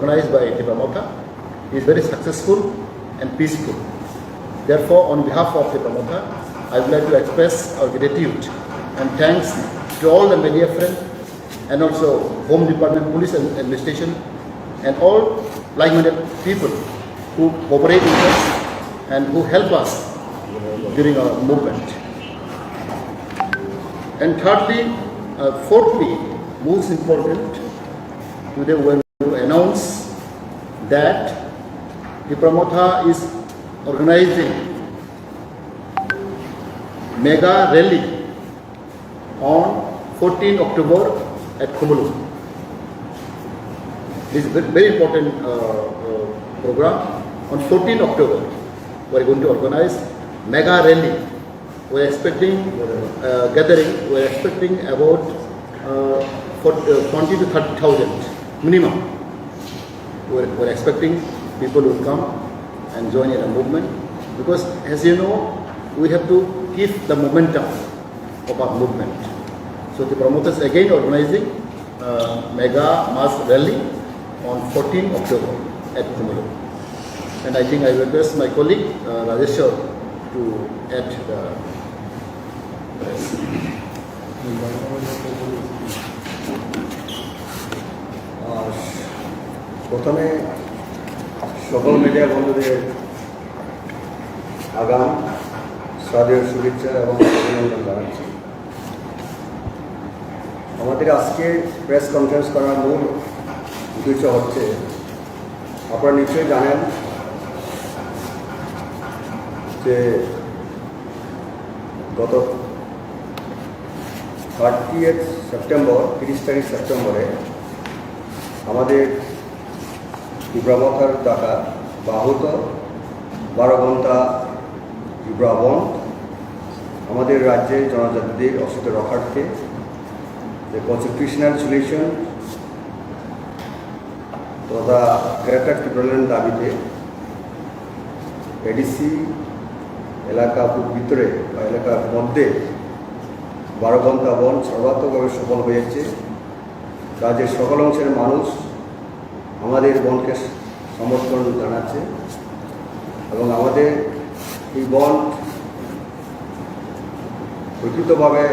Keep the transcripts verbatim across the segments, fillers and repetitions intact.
organized by Tipra Motha is very successful and peaceful. Therefore, on behalf of Tipra Motha, I would like to express our gratitude and thanks to all the media friends and also Home Department, Police and Administration, and all like-minded people who cooperate with us and who help us during our movement. And thirdly, uh, fourthly, most important, today when we announce that Tipra Motha is organizing mega rally on fourteen October at Khumulwng. This is a very important uh, uh, program. On fourteen October, we are going to organize mega rally. We are expecting uh, gathering. We are expecting about uh, for, uh, twenty to thirty thousand minimum. We are, we are expecting people will come and join in a movement, because, as you know, we have to keep the momentum of our movement. So the promoters again organizing uh, mega mass rally on fourteen October at Khumulwng. And I think I request my colleague uh, Rajeshwar to add the press. আহ, প্রথমে সকল মিডিয়া বন্ধুদের আগাম শ্রাদ্ধেয় শুভেচ্ছা এবং অভিনন্দন জানাচ্ছি। আমাদের আজকে প্রেস কনফারেন্স করার মূল উদ্দেশ্য হচ্ছে, আপনারা নিশ্চয়ই জানেন যে গত থার্টিয়েথ সেপ্টেম্বর, তিরিশ তারিখ সেপ্টেম্বরে আমাদের ত্রিপুরা মথার ডাকা বা আহত বারো ঘন্টা ত্রিপুরা বন্ধ আমাদের রাজ্যে জনজাতিদের অস্তিত্ব রক্ষার্থে যে কনস্টিটিউশনাল সলিউশন তথা গ্রেটার টিপ্রাল্যান্ড দাবিতে এডিসি এলাকা ভিতরে বা এলাকার মধ্যে বারো ঘন্টা বন্ধ সর্বাত্মকভাবে সফল হয়েছে। রাজ্যের সকল অংশের মানুষ আমাদের বন্ধকে সমর্থন জানাচ্ছে এবং আমাদের এই বন্ধ প্রকৃতভাবে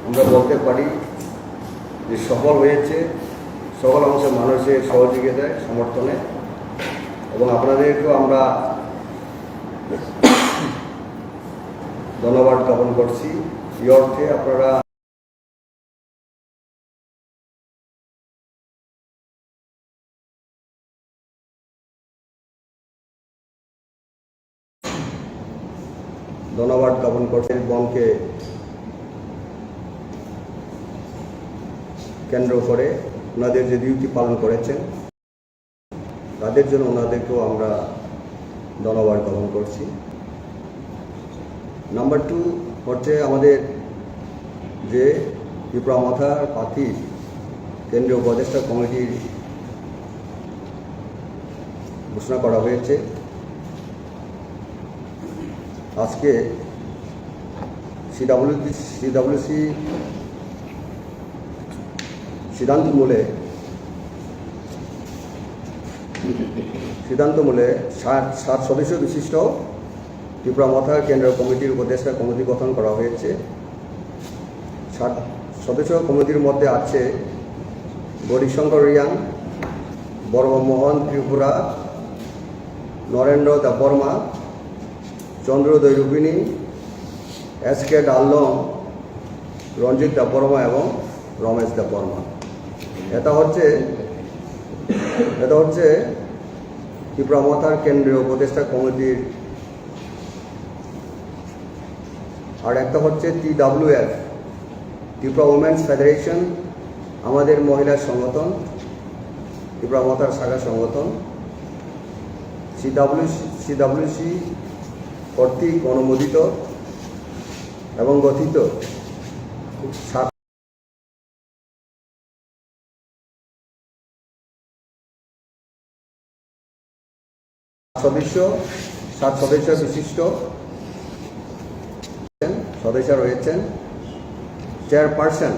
আমরা বলতে পারি যে সফল হয়েছে সকল অংশের মানুষের সহযোগিতায়, সমর্থনে। এবং আপনাদেরকেও আমরা ধন্যবাদ জ্ঞাপন করছি। এই অর্থে আপনারা ধন্যবাদ জ্ঞাপন করছি বনকে কেন্দ্র করে ওনাদের যে ডিউটি পালন করেছেন, তাদের জন্য ওনাদেরকেও আমরা ধন্যবাদ জ্ঞাপন করছি। নাম্বার টু হচ্ছে আমাদের যে ত্রিপুরা মথার প্রার্থী কেন্দ্রীয় উপদেষ্টা কমিটির ঘোষণা করা হয়েছে। আজকে সিডাব্লিউসি সিডাব্লিউসি সিদ্ধান্ত মূলে সিদ্ধান্ত মূলে সাত সাত সদস্য বিশিষ্ট ত্রিপুরা মথা কেন্দ্রীয় কমিটির উপদেষ্টা কমিটি গঠন করা হয়েছে। সাত সদস্য কমিটির মধ্যে আছে গৌরীশঙ্কর রিয়াং, ব্রহ্মমোহন ত্রিপুরা, নরেন্দ্র দেববর্মা, চন্দ্রোদয় রুবিনী, এস কে ডাল্লং, রঞ্জিত দেববর্মা এবং রমেশ দেববর্মা। এটা হচ্ছে এটা হচ্ছে ত্রিপুরা মথার কেন্দ্রীয় উপদেষ্টা কমিটির। আর একটা হচ্ছে টিডাব্লিউএফ, ত্রিপুরা উমেন্স ফেডারেশন, আমাদের মহিলা সংগঠন, ত্রিপুরা মথার শাখা সংগঠন। সিডাব্লিউসি সিডাব্লিউসি কর্তৃক অনুমোদিত এবং গঠিত সাত সদস্য সাত সদস্য বিশিষ্ট সদস্য রয়েছেন। চেয়ারপারসন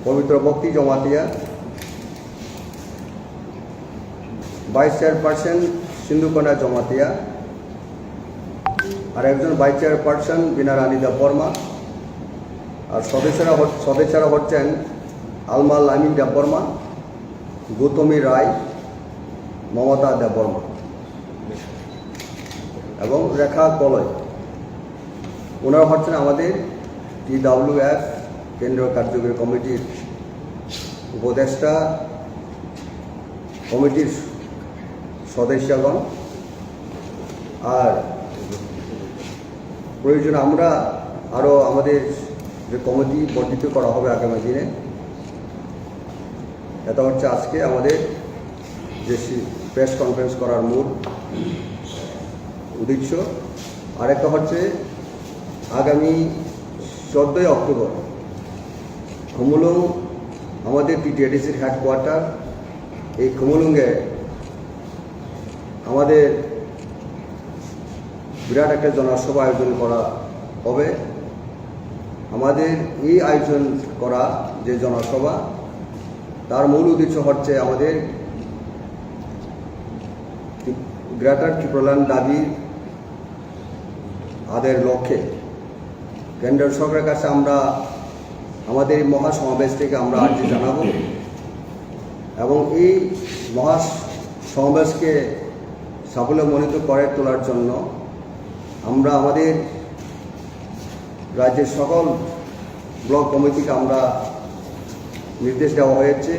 পবিত্র ভক্তি জমাতিয়া, ভাইস চেয়ারপারসন সিন্ধুকন্যা জমাতিয়া, আর একজন ভাইস চেয়ারপারসন বিনা রানী দেববর্মা, আর সদস্যরা হ-, সদস্যরা হচ্ছেন আলমা লামিন দেববর্মা, গৌতমী রায়, মমতা দেববর্মা এবং রেখা কলয়। ওনারা হচ্ছেন আমাদের টিডাব্লিউএফ কেন্দ্রীয় কার্যকরী কমিটির উপদেষ্টা, কমিটির সদস্যগণ। আর প্রয়োজন আমরা আরও আমাদের যে কমিটি বর্ধিত করা হবে আগামী দিনে, এটা হচ্ছে আজকে আমাদের যে প্রেস কনফারেন্স করার মূল উদ্দেশ্য। আরেকটা হচ্ছে আগামী চোদ্দোই অক্টোবর খুমুলুং, আমাদের টিটিএডিসির হেডকোয়ার্টার, এই খুমুলুঙে আমাদের বিরাট একটা জনসভা আয়োজন করা হবে। আমাদের এই আয়োজন করা যে জনসভা, তার মূল উদ্দেশ্য হচ্ছে আমাদের গ্রেটার ত্রিপুরাল্যান্ড দাবি আদায়ের লক্ষ্যে কেন্দ্র সরকারের কাছে আমরা আমাদের এই মহাসমাবেশ থেকে আমরা আর্জি জানাবো এবং এই মহাসমাবেশকে সাফল্যমণ্ডিত করে তোলার জন্য আমরা আমাদের রাজ্যের সকল ব্লক কমিটিকে আমরা নির্দেশ দেওয়া হয়েছে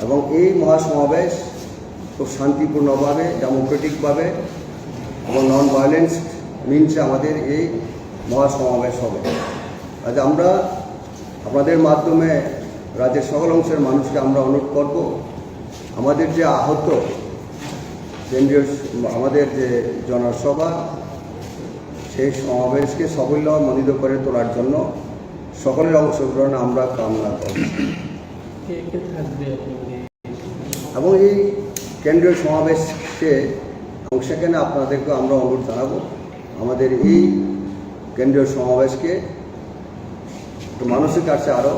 এবং এই মহাসমাবেশ খুব শান্তিপূর্ণভাবে, ডেমোক্রেটিকভাবে এবং নন ভায়োলেন্স মিনসে আমাদের এই মহাসমাবেশ হবে। আজ আমরা আপনাদের মাধ্যমে রাজ্যের সকল অংশের মানুষকে আমরা অনুরোধ করব, আমাদের যে আহত কেন্দ্রীয় স-, আমাদের যে জনসভা, সেই সমাবেশকে সাফল্যমণ্ডিত করে তোলার জন্য সকলের অংশগ্রহণ আমরা কামনা করব। কে কে থাকবে আপনাদের? এবং এই কেন্দ্রীয় সমাবেশে অংশগ্রহণে আপনাদেরকে আমরা অনুরোধ জানাবো, আমাদের এই কেন্দ্রীয় সমাবেশকে একটু মানুষের কাছে আরও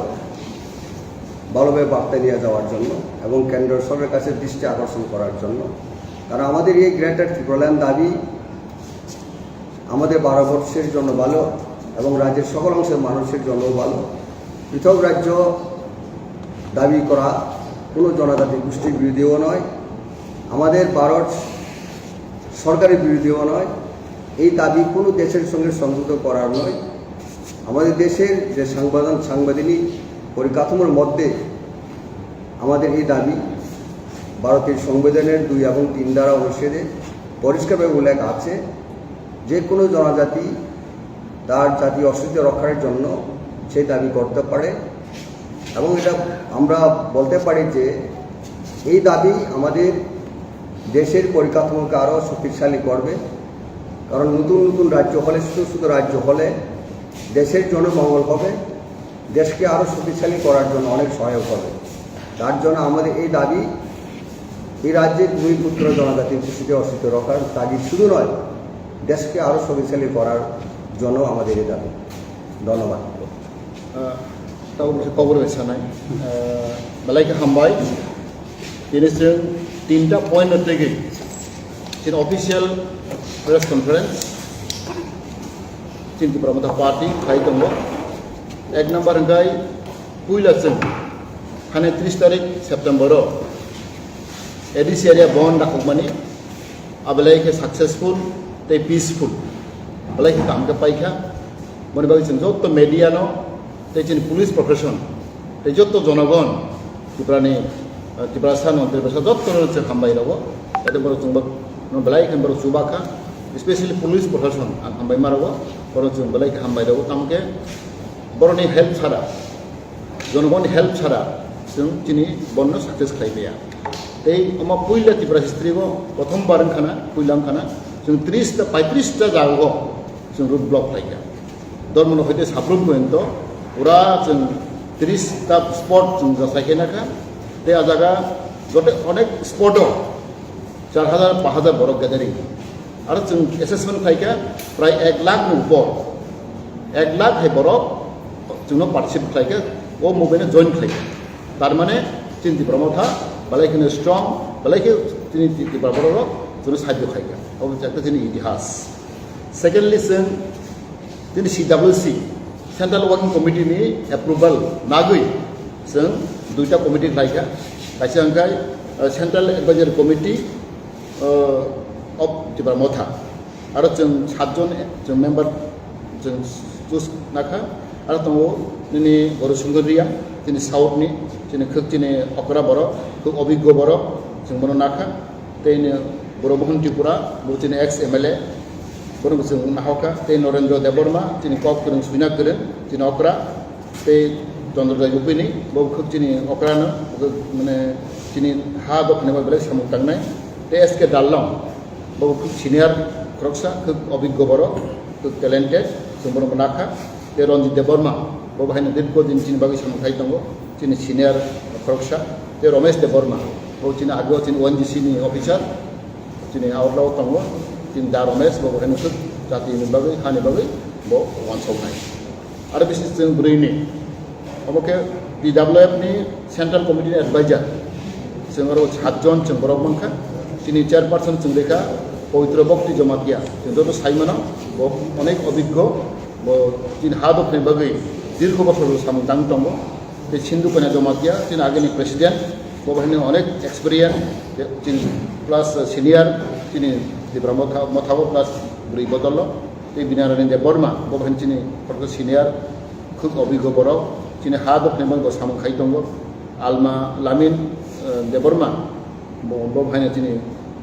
ভালোভাবে বার্তা নিয়ে যাওয়ার জন্য এবং কেন্দ্র সরকারের কাছে দৃষ্টি আকর্ষণ করার জন্য। কারণ আমাদের এই গ্রেটার ত্রিপুরাল্যান্ড দাবি আমাদের ভারতবর্ষের জন্য ভালো এবং রাজ্যের সকল অংশের মানুষের জন্য ভালো। পৃথক রাজ্য দাবি করা কোনো জনজাতি গোষ্ঠীর বিরোধীও নয়, আমাদের ভারত সরকারের বিরোধীও নয়। এই দাবি কোনো দেশের সঙ্গে সংযুক্ত করার নয়। আমাদের দেশের যে সাংবিধান, সাংবিধানিক পরিকাঠামোর মধ্যে আমাদের এই দাবি ভারতের সংবিধানের দুই এবং তিন ধারা অনুচ্ছেদে পরিষ্কারভাবে উল্লেখ আছে, যে কোনো জনজাতি তার জাতীয় অস্তিত্ব রক্ষার জন্য সেই দাবি করতে পারে। এবং এটা আমরা বলতে পারি যে এই দাবি আমাদের দেশের পরিকাঠামোকে আরও শক্তিশালী করবে, কারণ নতুন নতুন রাজ্য হলে, ছোটো ছোটো রাজ্য হলে দেশের জন্য মঙ্গল হবে, দেশকে আরও শক্তিশালী করার জন্য অনেক সহায়ক হবে। তার জন্য আমাদের এই দাবি এই রাজ্যের ভূমিপুত্র জনজাতির উপস্থিতি অস্তিত্ব রক্ষার দাবি শুধু নয়, দেশকে আরও শক্তিশালী করার জন্য আমাদের এই দাবি। ধন্যবাদ। Ah, tabuk se kobor bai sanai. Ah, belai khe hambai. Tini chwng tinta point no tegwi chini official press conference chini Tipra Motha Party khai tongo. Ek number hwnkhe puila chwng thani tris tarik September o A D C area bon dakhokmani. Abelai khe successful tei peaceful, belai khe kaham khe paikha. Boni bagwi chwng joto media no tei chini police profession tei joto jonogon Tiprani, eh, Tiprasa no, Tiprasa joto no chwng hambai rogo. Tei borok chwng bo no belai khe borok chubakha, especially police profession ang hambai ma rogo, borok chwng belai khe hambai rogo. Tamo khe borokni help chara, jonogonni help chara chwng chini bonno success khlai maya. Tei omo puila Tripura history o prothom bar wngkhana, puila wngkhana chwng tris ta, paitris ta jaga o chwng road block khlaikha. Dharmanagar hoite Sabrum poyonto pura chwng tris ta spot chwng jasai khe nakha. Tei a jaga joto onek spot o char hajar, pash hajar borok gathering. Aro chwng assessment khlaikha prai ek lakh ni upor. Ek lakh hai borok chwngno participate khlaikha, o movement no join khlaikha. Tar mane chini Tipra Motha belai kheno strong, Belai khe chini Tipra borok rok chwngno sahajyo khaikha. Obo wngkha chini itihas. Secondly, chwng chini C W C, Central Working Committee ni approval nagwi chwng duita committee khlaikha. Kaisa hwnkhe, uh, Central Advisory Committee, uh, of Tipra Motha. Aro chwng satjon chwng member chwng choose nakha. Aro tongo nini Gauri Shankar Reang, chini South ni, chini khwk chini okra borok, khwk obiggo borok, chwng bono nakha. Tei ni Boro Mohan Tripura, bo chini ex M L A, bono bo chwng nahokha. Tei Norendra Debbarma, chini kok kwrwng, swina kwrwng, chini okra. Tei Chandra Joy Bupini, bo khwk chini okrano, bo mane chini ha dophani bai belai samung tangnai. Tei S K Darlong, bo khwk senior khoroksa, khwk obiggo borok, khwk talented, chwng bono nakha. Tei Ranjit Debbarma, bo haino dirgo din chini bagwi samung khai tongo, chini senior khoroksa. Tei Ramesh Debbarma, bo chini ageo chini O N G C ni officer, chini outlaw tongo, chini da Ramesh, bo haino khwk jatini bagwi, hani bagwi bo wansoknai. Aro bisi chwng bwrwini, obo khe T W F ni Central Committee ni advisor, chwng aro satjon chwng borok mankha. Chini chairperson chwng rekha Pawitro Bhakti Jamatia, chwng joto sai mano, bo onek obiggo, bo chini ha dophani bagwi dirgho bosor samung tang tongo. Tei Sindhu Kanya Jamatia, chini agini president, bo bahini onek experience, chini plus senior, chini Tipra Motha, Mothao plus bwrwi bodolo. Tei Binarani Debbarma, bo bahini chini khoroksa senior, khwk obiggo borok, chini ha dophani bagwi bo samung khai tongo. Alma Lamin, eh, Debbarma, bo, bo bahini chini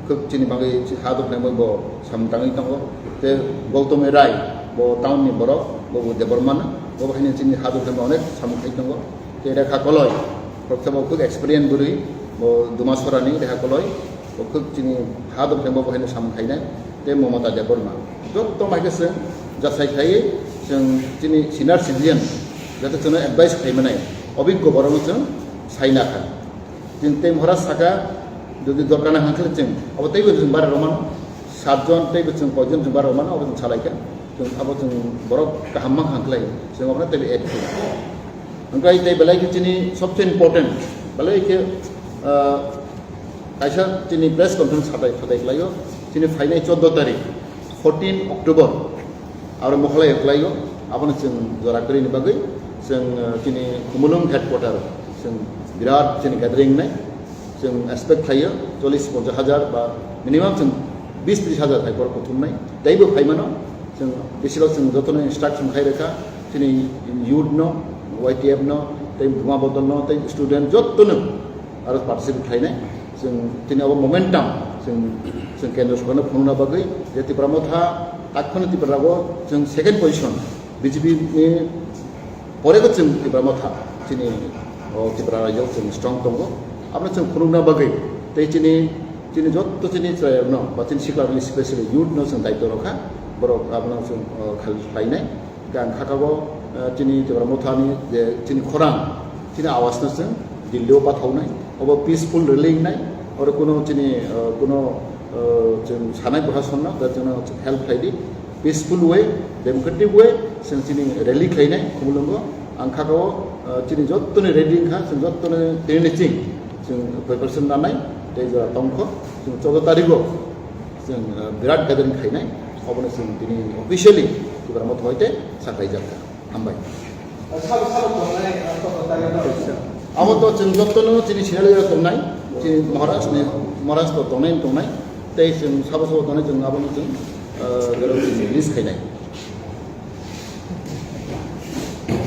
khwk chini bagwi ha dophani bagwi bo samung tangwi tongo. Tei Gautami Rai, bo town ni borok, bo, bo Debbarma no, bo bahini chini ha dophani bagwi onek samung khai tongo. Tei Rekha Koloi, khoroksa bo khwk experience bwrwi, bo Dumasorani Rekha Koloi, bo khwk chini ha dophani bagwi bo bahini samung khainai. Tei Mamata Debbarma. Joto mai khe chwng jasai khaiwi chwng chini senior citizen, joto chwngno advice khai manai, obiggo borokno chwng sai nakha. Chwng tei Maharaj saka, jodi dorkar nang khe chwng, abo teibo chwng bara rw mano, satjon teibo chwng koijon chwng bara rw mano, abo chwng salai kha. Chwng abo chwng borok kaham mang kha khlai, chwng abono teibo add khlai. Hwnkhe tei belai khe chini sobse important, belai khe, ah, kaisa chini press conference khatai khatai khlaio, chini phainai chordo tarik, fourteen October, aro Mokholai khlaio, abono chwng jora kwrwini bagwi chwng, ah, chini Khumulwng headquarter chwng birat chini gathering nai, chwng expect khlaio chollish ponchash hajar ba minimum chwng bis tris hajar hai borok kuthumnai, teibo phaimano. Chwng bisingo chwng jotono instruction khai rwkha, chini youth no, Y T F no, tei buma bodol no, tei student jotono aro participate khlainai. Chwng tini abo momentum chwng, chwng kendra sorkarno phunukna bagwi je Tipra Motha takhukni Tripura o chwng second position B J P ni pore bo chwng Tipra Motha chini o Tripura rajyo chwng strong tongo. Abono chwng phunukna bagwi tei chini, chini joto chini chwrairokno ba chini siklarokni specially youth no chwng daityo rwkha, borok abono chwng, o, khal-, khlainai. Hwnkhe ang kha kabo, eh, chini Tipra Mothani je chini khorang, chini awasno chwng Delhi-o pathaunai, obo peaceful rally wngnai, oro kuno chini, eh, kuno, eh, chwng sanai Prasasonno, da chwngno help khlai di, peaceful way, democratic way, chwng chini rally khlainai Khumulwngo, ang kha kabo, eh, chini jottoni ready wngkha, chwng jottoni tini ni ching, chwng preparation nanai, tei jora tongkho, chwng chordo tarigo, chwng, eh, birat gathering khainai, obono chwng tini officially Tipra Motha hoite sakhlaijak kha. Hambai. Sabo, sabo tongnai, ah, to, to, to, to. Abo to chwng jotono chini senior level tongnai, chini Maharaj ni, Maharaj to tongnai, tongnai. Tei chwng sabo, sabo tongnai, chwng abono chwng, eh, release khainai.